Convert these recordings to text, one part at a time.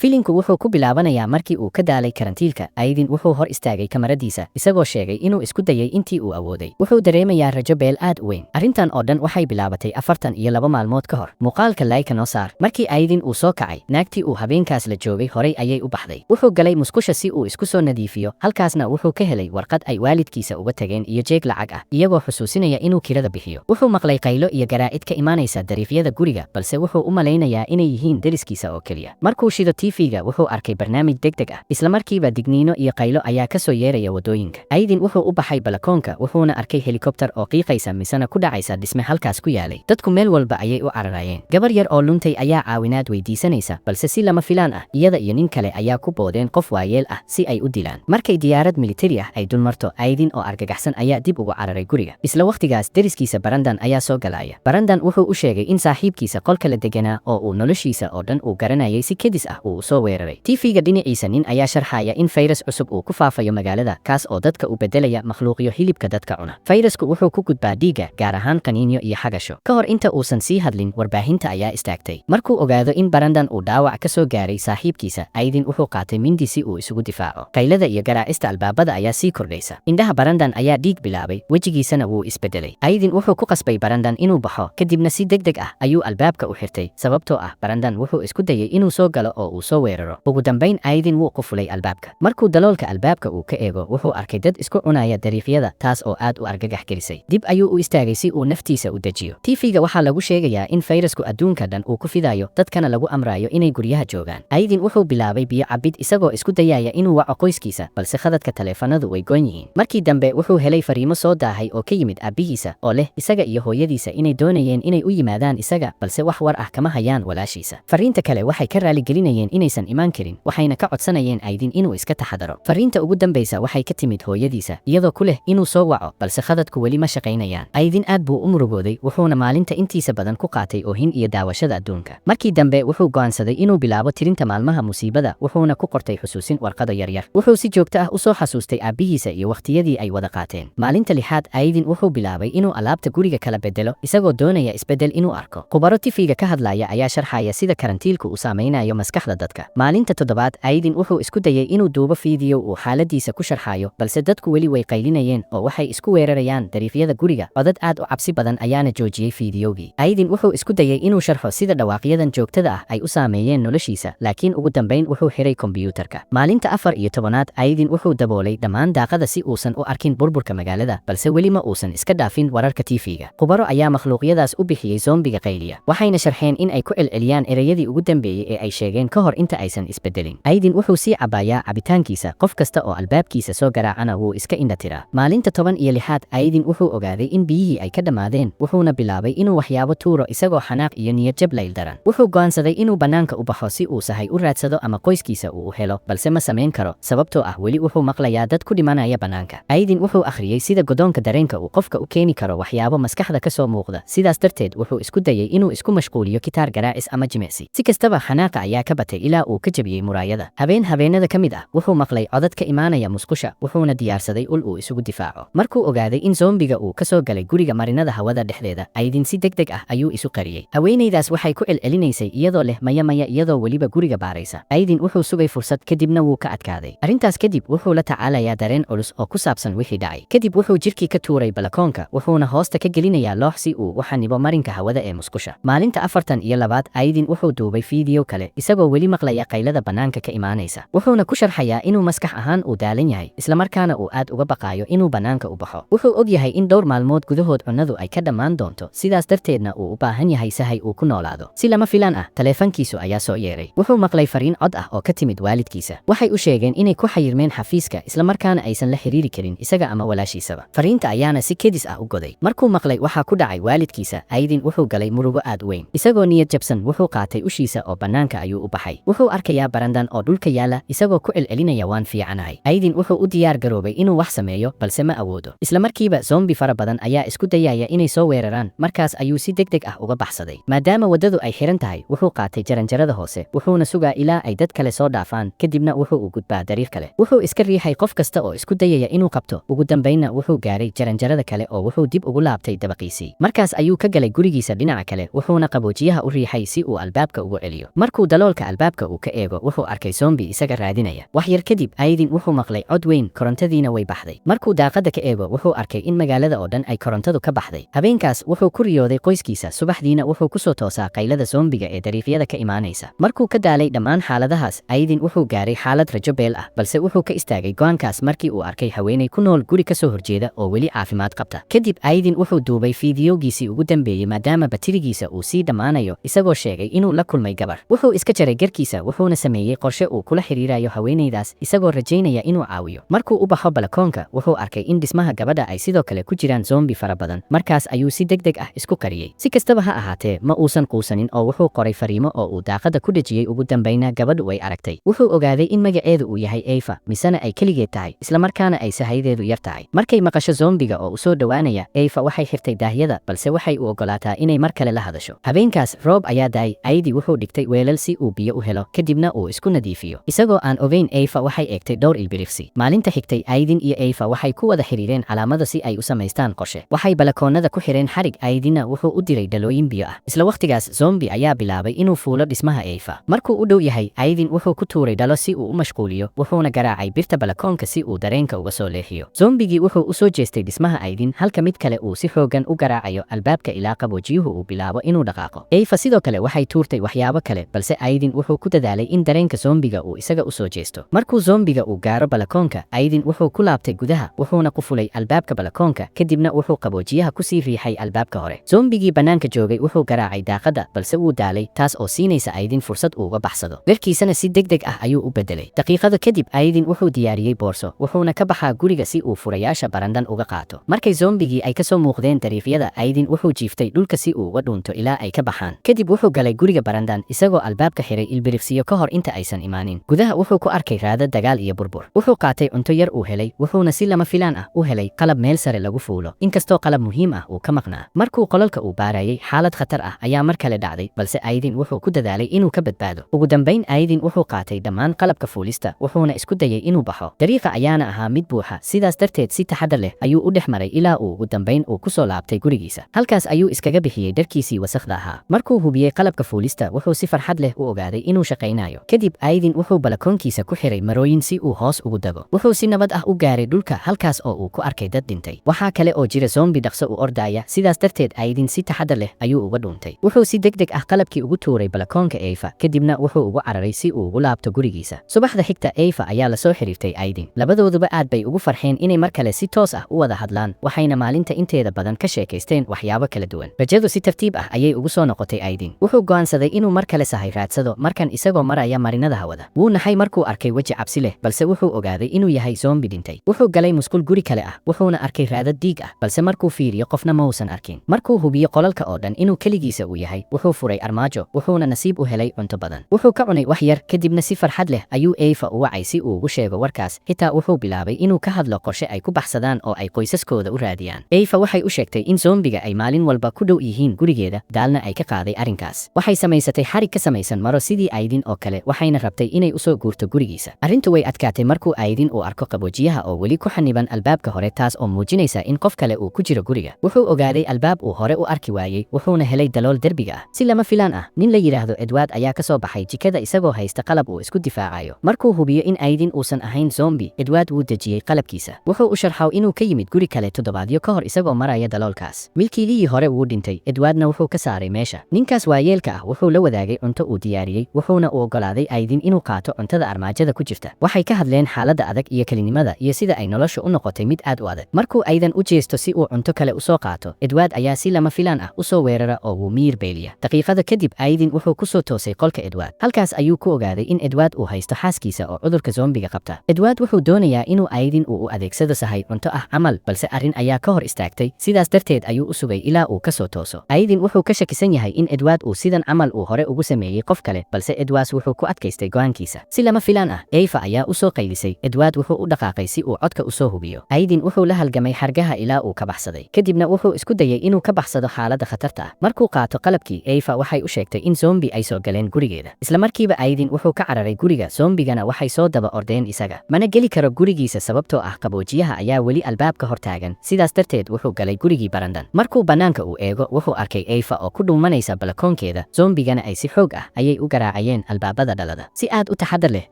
Filinku wuxuu ku bilaabanayaa markii uu ka daalay karantiilka. Aydin wuxuu hor istaagay kamaradiisa, isagoo sheegay inuu isku dayay intii uu awooday. Wuxuu dareemayaa rajo beel aad u weyn. Arrintan oo dhan waxay bilaabatay 42 maalmood ka hor. Muuqaalka like noo saar. Markii Aydin uu soo kacay, naagtii uu habeenkaas la joogay horay ayay u baxday. Wuxuu galay musqusha si uu isku soo nadiifiyo. Halkaasna wuxuu ka helay warqad ay waalidkiisa uga tageen iyo jeeg lacag ah, iyagoo xusuusinaya inuu kirada bixiyo. Wuxuu maqlay qaylo iyo garaacid ka imaanaysa dariiqyada guriga, balse wuxuu u malaynayaa inay yihiin deriskiisa oo keliya. Markuu shido TV-ga, wuxuu arkay barnaamij degdeg ah. Isla markiiba digniino iyo qaylo ayaa ka soo yeeraya waddooyinka. Aydin wuxuu u baxay balakoonka, wuxuuna arkay helikobtar oo qiiqaysa misena ku dhacaysa dhisme halkaas ku yaalay. Dadku meel walba ayay u cararayeen. Gabar yar oo luntay ayaa caawinaad weydiisanaysa, balse si lama filaan ah iyada iyo nin kale ayaa ku boodeen qof waayeel ah si ay u dilaan. Markay diyaarad militari ah ay dulmarto, Aydin oo argagaxsan ayaa dib ugu cararay guriga. Isla wakhtigaas deriskiisa Barandan ayaa soo galaya. Barandan wuxuu u sheegay in saaxiibkiisa qolka la deganaa oo uu noloshiisa oo dhan uu garanayay si kedis ah uu soo weeraray. TV-ga dhinaciisa nin ayaa sharxaya in fayras cusub uu ku faafayo magaalada, kaas oo dadka u bedelaya makhluuqyo hilibka dadka cuna. Fayrasku wuxuu ku gudbaa dhiigga, gaar ahaan qaniinyo iyo xagasho. Ka hor inta uusan sii hadlin, warbaahinta ayaa istaagtay. Markuu ogaado in Barandan uu dhaawac ka soo gaaray saaxiibkiisa, Aydin wuxuu qaatay mindi si uu isugu difaaco. Qaylada iyo garaacista albaabada ayaa sii kordhaysa. Indhaha Barandan ayaa dhiig bilaabay, wejigiisana wuu isbedelay. Aydin wuxuu ku qasbay Barandan inuu baxo, kadibna si degdeg ah ayuu albaabka u xirtay, sababtoo ah Barandan wuxuu isku dayay inuu soo galo oo uu soo weeraro. Ugu dambayn Aydin wuu qufulay albaabka. Markuu daloolka albaabka uu ka eego, wuxuu arkay dad isku cunaya dariiqyada, taas oo aad u argagax gelisay. Dib ayuu u istaagay si uu naftiisa u dejiyo. TV-ga waxaa lagu sheegayaa in fayrasku adduunka dhan uu ku fidayo, dadkana lagu amrayo inay guryaha joogaan. Aydin wuxuu bilaabay biyo cabid, isagoo isku dayaya inuu waco qoyskiisa, balse khadadka taleefanadu way goon yihiin. Markii dambe wuxuu helay fariimo soo daahay oo ka yimid aabbihiisa oo leh isaga iyo hooyadiisa inay doonayeen inay u yimaadaan isaga, balse wax war ah kama hayaan walaashiisa. Fariinta kale waxay ka raaligelinayeen inaysan imaan karin, waxayna ka codsanayeen Aydin inuu iska taxadaro. Fariinta ugu dambaysa waxay ka timid hooyadiisa, iyadoo ku leh inuu soo waco, balse khadadku weli ma shaqaynayaan. Aydin aad buu u murugooday, wuxuuna maalinta intiisa badan ku qaatay oohin iyo daawashada adduunka. Markii dambe wuxuu go'aansaday inuu bilaabo tirinta maalmaha musiibada, wuxuuna ku qortay xusuusin warqado yaryar. Wuxuu si joogto ah u soo xasuustay aabbihiisa iyo wakhtiyadii ay wada qaateen. Maalinta lixaad Aydin wuxuu bilaabay inuu alaabta guriga kala bedelo, isagoo doonaya isbedel inuu arko. Khubaro TV-ga ka hadlaya ayaa sharxaya sida karantiilku u saamaynayo maskaxda dadka. Maalinta toddobaad Aydin wuxuu isku dayay inuu duubo fiidiyo uu xaaladiisa ku sharxayo, balse dadku weli way qaylinayeen oo waxay isku weerarayaan dariiqyada guriga. Codad aad u cabsi badan ayaana joojiyey fiidiyowgii. Aydin wuxuu isku dayay inuu sharxo sida dhawaaqyadan joogtada ah ay u saameeyeen noloshiisa, laakiin ugu dambayn wuxuu xiray kombiyuutarka. Maalinta 14aad Aydin wuxuu daboolay dhammaan daaqada si uusan u arkin burburka magaalada, balse weli ma uusan iska dhaafin wararka TV-ga. Khubaro ayaa makhluuqyadaas u bixiyey zoombiga qayliya, waxayna sharxeen in ay ku celceliyaan ereyadii ugu dambeeyey ee ay sheegeen ka hor inta aysan isbedelin. Aydin wuxuu sii cabayaa cabitaankiisa, qof kasta oo albaabkiisa soo garaacana wuu iska indha tiraa. Maalinta 16aad Aydin wuxuu ogaaday in biyihii ay ka dhammaadeen, wuxuuna bilaabay inuu waxyaabo tuuro, isagoo xanaaq iyo niyadjab layl daran. Wuxuu go'aansaday inuu bannaanka u baxo si uu sahay u raadsado ama qoyskiisa uu u helo, balse ma samayn karo, sababtoo ah weli wuxuu maqlayaa dad ku dhimanaya bannaanka. Aydin wuxuu akhriyey sida godoonka dareenka uu qofka u keeni karo waxyaabo maskaxda ka soo muuqda, sidaas darteed wuxuu isku dayay inuu isku mashquuliyo kitaar garaacis ama jimicsi. Si kastaba, xanaaqa ayaa ka batay ilaa uu ka jebiyey muraayada. Habeen habeenada ka mid ah wuxuu maqlay codad ka imaanaya musqusha, wuxuuna diyaarsaday ul uu isugu difaaco. Markuu ogaaday in zoombiga uu ka soo galay guriga marinada hawada dhexdeeda, Aydin si degdeg ah ayuu isu qariyey. Haweenaydaas waxay ku celcelinaysay iyadoo leh "Maya, maya," iyadoo weliba guriga baaraysa. Aydin wuxuu sugay fursad, kadibna wuu ka adkaaday. Arrintaas kadib wuxuu la tacaalayaa dareen culus oo ku saabsan wixii dhacay. Kadib wuxuu jirkii ka tuuray balakoonka, wuxuuna hoosta ka gelinayaa loox si uu u xanibo marinka hawada ee musqusha. Maalinta 42aad Aydin wuxuu duubay fiidiyo kale, isagoo weli maqlaya qaylada bannaanka ka imaanaysa. Wuxuuna ku sharxayaa inuu maskax ahaan uu daalan yahay, islamarkaana uu aad uga baqaayo inuu bannaanka u baxo. Wuxuu og yahay in dhowr maalmood gudahood cunnadu ay ka dhammaan doonto, sidaas darteedna uu u baahan yahay sahay uu ku noolaado. Si lama filaan ah taleefankiisu ayaa soo yeeray. Wuxuu maqlay fariin cod ah oo ka timid waalidkiisa. Waxay u sheegeen inay ku xayirmeen xafiiska, islamarkaana aysan la xiriiri karin isaga ama walaashiisaba. Fariinta ayaana si kedis ah u goday. Markuu maqlay waxaa ku dhacay waalidkiisa, Aydin wuxuu galay murugo aad u weyn. Isagoo niyad jabsan wuxuu qaatay ushiisa oo bannaanka ayuu u baxay. Wuxuu arkayaa Barandan oo dhulka yaala, isagoo ku celcelinaya "Waan fiicanahay." Aydin wuxuu u diyaar garoobay inuu wax sameeyo, balse ma awoodo. Isla markiiba zoombi fara badan ayaa isku dayaya inay soo weeraraan, markaas ayuu si degdeg ah uga baxsaday. Maadaama waddadu ay xiran tahay, wuxuu qaatay jaranjarada hoose, wuxuuna sugaa ilaa ay dad kale soo dhaafaan, kadibna wuxuu u gudbaa dariiq kale. Wuxuu iska riixay qof kasta oo isku dayaya inuu qabto. Ugu dambaynna wuxuu gaaray jaranjarada kale oo wuxuu dib ugu laabtay dabaqiisii. Markaas ayuu ka galay gurigiisa dhinaca kale, wuxuuna qaboojiyaha u riixay si uu albaabka ugu celiyo. Markuu daloolka albaabka Albaabka uu ka eego, wuxuu arkay zombi isaga raadinaya. Wax yar kadib, Aydin wuxuu maqlay cod weyn, korontadiina way baxday. Markuu daaqadda ka eego, wuxuu arkay in magaalada oo dhan ay korontadu ka baxday. Habeenkaas wuxuu ku riyooday qoyskiisa, subaxdiina wuxuu kusoo toosaa qaylada zombiga ee dariiqyada ka imaanaysa. Markuu ka daalay dhammaan xaaladahaas, Aydin wuxuu gaaray xaalad rajo beel ah, balse wuxuu ka istaagay go'aankaas markii uu arkay haweeney ku nool guri ka soo horjeeda oo weli caafimaad qabta. Kadib Aydin wuxuu duubay fiidiyowgiisii ugu dambeeyey, maadaama batirigiisa uu sii dhammaanayo, isagoo sheegay inuu la kulmay gabar. Wuxuu iska jaray garkiisa, wuxuuna sameeyey qorshe uu kula xiriirayo haweeneydaas, isagoo rajaynaya inuu caawiyo. Markuu u baxo balakoonka, wuxuu arkay in dhismaha gabadha ay sidoo kale ku jiraan zombi fara badan. Markaas ayuu si deg deg ah isku qariyey. Si kastaba ha ahaatee, ma uusan quusanin oo wuxuu qoray fariimo oo uu daaqada ku dhejiyey. Ugu dambayna gabadhu way aragtay. Wuxuu ogaaday in magaceedu uu yahay Eyfa, misena ay keligeed tahay, islamarkaana ay sahaydeedu yar tahay. Markay maqasho zombiga oo usoo dhowaanaya, Eyfa waxay xirtay daahyada, balse waxay u ogolaataa inay mar kale la hadasho. Habeenkaas roob ayaa daay. Aydi wuxuu dhigtay weelal si uu biyo u helo, kadibna uu isku nadiifiyo. Isagoo aan ogeyn, Eyfa waxay eegtay dhowr ilbiriqsi. Maalinta xigtay, Aydin iyo Eyfa waxay ku wada xiriireen calaamado si ay u samaystaan qorshe. Waxay balakoonada ku xireen xarig, Aydinna wuxuu u diray dhalooyin biyo ah. Isla wakhtigaas, zombi ayaa bilaabay inuu fuulo dhismaha Eyfa. Markuu u dhow yahay, Aydin wuxuu ku tuuray dhalo si uu u mashquuliyo, wuxuuna garaacay birta balakoonka si uu dareenka uga soo leexiyo. Zombigii wuxuu u soo jeestay dhismaha Aydin, halka mid kale uu si xooggan u garaacayo albaabka ilaa qaboojiyuhu uu bilaabo inuu dhaqaaqo. Eyfa sidoo kale waxay tuurtay waxyaabo kale, balse Aydin wuxuu ku dadaalay in dareenka zombiga uu isaga u soo jeesto. Markuu zombiga uu gaaro balakoonka, Aydin wuxuu ku laabtay gudaha, wuxuuna qufulay albaabka balakoonka, kadibna wuxuu qaboojiyaha kusii riixay albaabka hore. Zombigii bannaanka joogay wuxuu garaacay daaqadda, balse wuu daalay, taas oo siinaysa Aydin fursad uu uga baxsado. Dharkiisana si deg deg ah ayuu u bedelay. Daqiiqado kadib, Aydin wuxuu diyaariyey boorso, wuxuuna ka baxaa guriga si uu furayaasha barandan uga qaato. Markay zombigii ay kasoo muuqdeen dariiqyada, Aydin wuxuu jiiftay dhulka si uu uga dhuunto ilaa ay ka baxaan. Kadib wuxuu galay guriga barandan, isagoo albaabka xiray ilbiriqsiyo ka hor inta aysan imaanin. Gudaha wuxuu ku arkay raada dagaal iyo burbur. Wuxuu qaatay cunto yar uu helay, wuxuuna si lama filaan ah u helay qalab meel sare lagu fuulo, inkastoo qalab muhiim ah uu ka maqnaa. Markuu qolalka uu baarayay, xaalad khatar ah ayaa mar kale dhacday, balse Aydin wuxuu ku dadaalay inuu ka badbaado. Ugu dambayn, Aydin wuxuu qaatay dhammaan qalabka fuulista, wuxuuna isku dayay inuu baxo. Dariiqa ayaana ahaa mid buuxa, sidaas darteed si taxadar leh ayuu u dhex maray ilaa uu ugu dambayn uu kusoo laabtay gurigiisa. Halkaas ayuu iskaga bixiyey dharkiisii wasakhda ahaa. Markuu hubiyey qalabka fuulista, wuxuu si farxad leh u ogaaday inuu shaqaynayo. Kadib Aydin wuxuu balakoonkiisa ku xiray marooyin si uu hoos ugu dago. Wuxuu si nabad ah u gaaray dhulka, halkaas oo uu ku arkay dad dhintay. Waxaa kale oo jira zombi dhaqso u ordaya, sidaas darteed Aydin si taxadar leh ayuu uga dhuuntay. Wuxuu si deg deg ah qalabkii ugu tuuray balakoonka Eyfa, kadibna wuxuu ugu cararay si uu ugu laabto gurigiisa. Subaxda xigta, Eyfa ayaa lasoo xiriirtay Aydin. Labadooduba aad bay ugu farxeen inay mar kale si toos ah u wada hadlaan, waxayna maalinta inteeda badan ka sheekaysteen waxyaabo kala duwan. Rajadu si tartiib ah ayay ugu soo noqotay Aydin. Wuxuu go'aansaday inuu mar kale sahay raadsado, markan isagoo maraya marinada hawada. Wuu naxay markuu arkay weji cabsi leh, balse wuxuu ogaaday inuu yahay zombi dhintay. Wuxuu galay musqul guri kale ah, wuxuuna arkay raadad dhiig ah, balse markuu fiiriyo qofna ma uusan arkin. Markuu hubiyo qolalka oo dhan inuu keligiisa uu yahay, wuxuu furay armaajo, wuxuuna nasiib u helay cunto badan. Wuxuu ka cunay wax yar, kadibna si farxad leh ayuu Eyfa u wacay si uu ugu sheego warkaas. Xitaa wuxuu bilaabay inuu ka hadlo qorshe ay ku baxsadaan oo ay qoysaskooda u raadiyaan. Eyfa waxay u sheegtay in zombiga ay maalin walba ku dhow yihiin gurigeeda, daalna ay ka qaaday arrinkaas. Waxay samaysatay xarig ka samaysan maro sidii Aydin oo kale, waxayna rabtay inay usoo guurto gurigiisa. Arrintu way adkaatay markuu Aydin uu arko qaboojiyaha oo weli ku xaniban albaabka hore, taas oo muujinaysa in qof kale uu ku jiro guriga. Wuxuu ogaaday albaab uu hore u arki waayey, wuxuuna helay dalool derbiga ah. Si lama filaan ah, nin la yidhaahdo Edward ayaa ka soo baxay jikada isagoo haysta qalab uu isku difaacayo. Markuu hubiyo in Aydin uusan ahayn zombi, Edward wuu dejiyey qalabkiisa. Wuxuu u sharxaw inuu ka yimid guri kale toddobaadyo ka hor isagoo maraya daloolkaas. Milkiilihii hore wuu dhintay, Edwardna wuxuu ka saaray meesha. Ninkaas waayeelka ah wuxuu la wadaagay cunto uu diyaariyey, wuxuuna u ogolaaday Aydin inuu qaato cuntada armaajada ku jirta. Waxay ka hadleen xaaladda adag iyo kelinimada iyo sida ay noloshu u noqotay mid aad u adag. Markuu Aydan u jeesto si uu cunto kale usoo qaato, Edward ayaa si lama filaan ah usoo weerara oo wuu miyir beeliya. Daqiiqada kadib, Aydin wuxuu kusoo toosay qolka Edward. Halkaas ayuu ku ogaaday in Edward uu haysto xaaskiisa oo cudurka zombiga qabta. Edward wuxuu doonayaa inuu Aydin uu u adeegsado sahay cunto ah camal, balse arrin ayaa ka hor istaagtay, sidaas darteed ayuu u sugay ilaa uu ka soo tooso. Aydin wuxuu ka shakisan yahay in Edward uu sidan camal uu hore ugu sameeyey qof kale, balse Edward wuxuu ku adkaystay go'aankiisa. Si lama filaan ah, Eyfa ayaa u soo qaylisay. Edward wuxuu u dhaqaaqay si uu codka u soo hubiyo. Aydin wuxuu la halgamay xargaha ilaa uu ka baxsaday, kadibna wuxuu isku dayay inuu ka baxsado xaaladda khatarta ah. Markuu qaato qalabkii, Eyfa waxay u sheegtay in zombi ay soo galeen gurigeeda. Isla markiiba Aydin wuxuu ka cararay guriga, zombigana waxay soo daba ordeen isaga. Mana geli karo gurigiisa sababtoo ah qaboojiyaha ayaa weli albaabka hor taagan, sidaas darteed wuxuu galay gurigii barandan. Markuu bannaanka uu eego, wuxuu arkay Eyfa oo ku dhuumanaysa balakoonkeeda, zombigana ay si xoog ah ayay u garaacayaan. dhacayeen albaabada dhalada. Si aad u taxadar leh,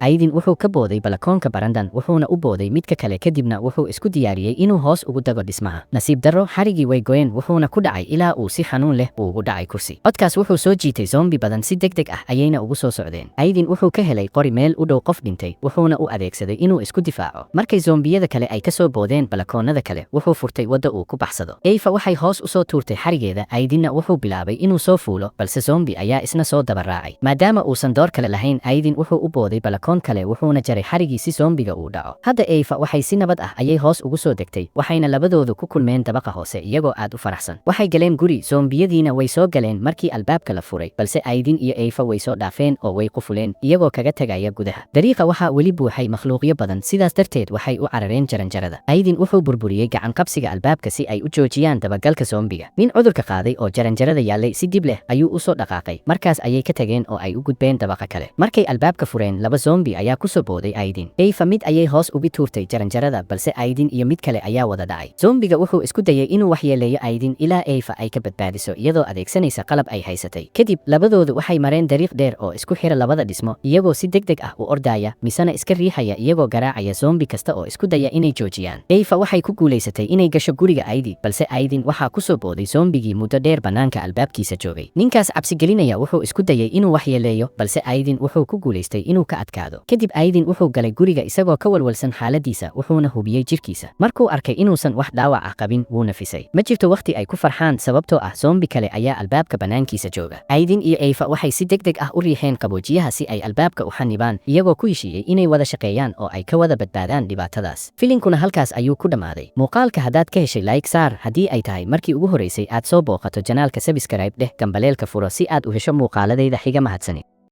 Aydin wuxuu ka booday balakoonka barandan, wuxuuna u booday midka kale, kadibna wuxuu isku diyaariyey inuu hoos ugu dago dhismaha. Nasiib darro, xarigii way goyeen, wuxuuna ku dhacay ilaa uu si xanuun leh ugu dhacay kursi. Codkaas wuxuu soo jiitay zombie badan, si degdeg ah ayayna ugu soo socdeen. Aydin wuxuu ka helay qori meel u dhow qof dhintay, wuxuuna u adeegsaday inuu isku difaaco. Markay zombiyada kale ay ka soo boodeen balakoonada kale, wuxuu furtay waddo uu ku baxsado. Eyfa waxay hoos u soo tuurtay xarigeeda, Aydinna wuxuu bilaabay inuu soo fuulo, balse zombie ayaa isna soo daba raacay. Maadaama uusan door kale lahayn, Aydin wuxuu u booday balakoon kale, wuxuuna jaray xarigii si zombiga uu dhaco. Hadda Eyfa waxay si nabad ah ayay hoos ugu soo degtay, waxayna labadoodu ku kulmeen dabaqa hoose iyagoo aad u faraxsan. Waxay galeen guri, zombiyadiina way soo galeen markii albaabka la furay, balse Aydin iyo Eyfa way soo dhaafeen oo way qufuleen iyagoo kaga tegaya gudaha. Dariiqa waxaa weli buuxay makhluuqyo badan, sidaas darteed waxay u carareen jaranjarada. Aydin wuxuu burburiyey gacan qabsiga albaabka si ay u joojiyaan dabagalka zombiga. Nin cudurka qaaday oo jaranjarada yaallay si dib leh ayuu u soo dhaqaaqay, markaas ayay ka tageen oo ay u gudbeen dabaqa kale. Markay albaabka fureen, laba zombi ayaa ku soo booday Aydin. Eyfa mid ayay hoos ugi tuurtay jaranjarada, balse Aydin iyo mid kale ayaa wada dhacay. Zombiga wuxuu isku dayay inuu waxyeeleeyo Aydin ilaa Eyfa ay ka badbaadiso iyadoo adeegsanaysa qalab ay haysatay. Kadib labadoodu waxay mareen dariiq dheer oo isku xira labada dhismo, iyagoo si degdeg ah u ordaya misena iska riixaya, iyagoo garaacaya zombi kasta oo isku daya inay joojiyaan. Eyfa waxay ku guulaysatay inay gasho guriga Aydin, balse Aydin waxaa ku soo booday zombigii muddo dheer bannaanka albaabkiisa joogay. Ninkaas cabsigelinaya wuxuu isku dayay inuu waxyeeleeyo, balse Aydin wuxuu ku guulaystay inuu ka adkaado. Kadib Aydin wuxuu galay guriga isagoo ka walwalsan xaaladiisa, wuxuuna hubiyey jirkiisa. Markuu arkay inuusan wax dhaawac ah qabin, wuu nafisay. Ma jirto wakhti ay ku farxaan, sababtoo ah zombi kale ayaa albaabka bannaankiisa jooga. Aydin iyo Eyfa waxay si degdeg ah u riixeen qaboojiyaha si ay albaabka u xanibaan, iyagoo ku heshiiyey inay wada shaqeeyaan oo ay ka wada badbaadaan dhibaatadaas. Filinkuna halkaas ayuu ku dhammaaday. Muuqaalka haddaad ka heshay, like saar. Haddii ay tahay markii ugu horeysay aad soo booqato channelka, subscribe dheh, gambaleelka furo si aad u hesho muuqaaladayda xiga. Mahadsanid.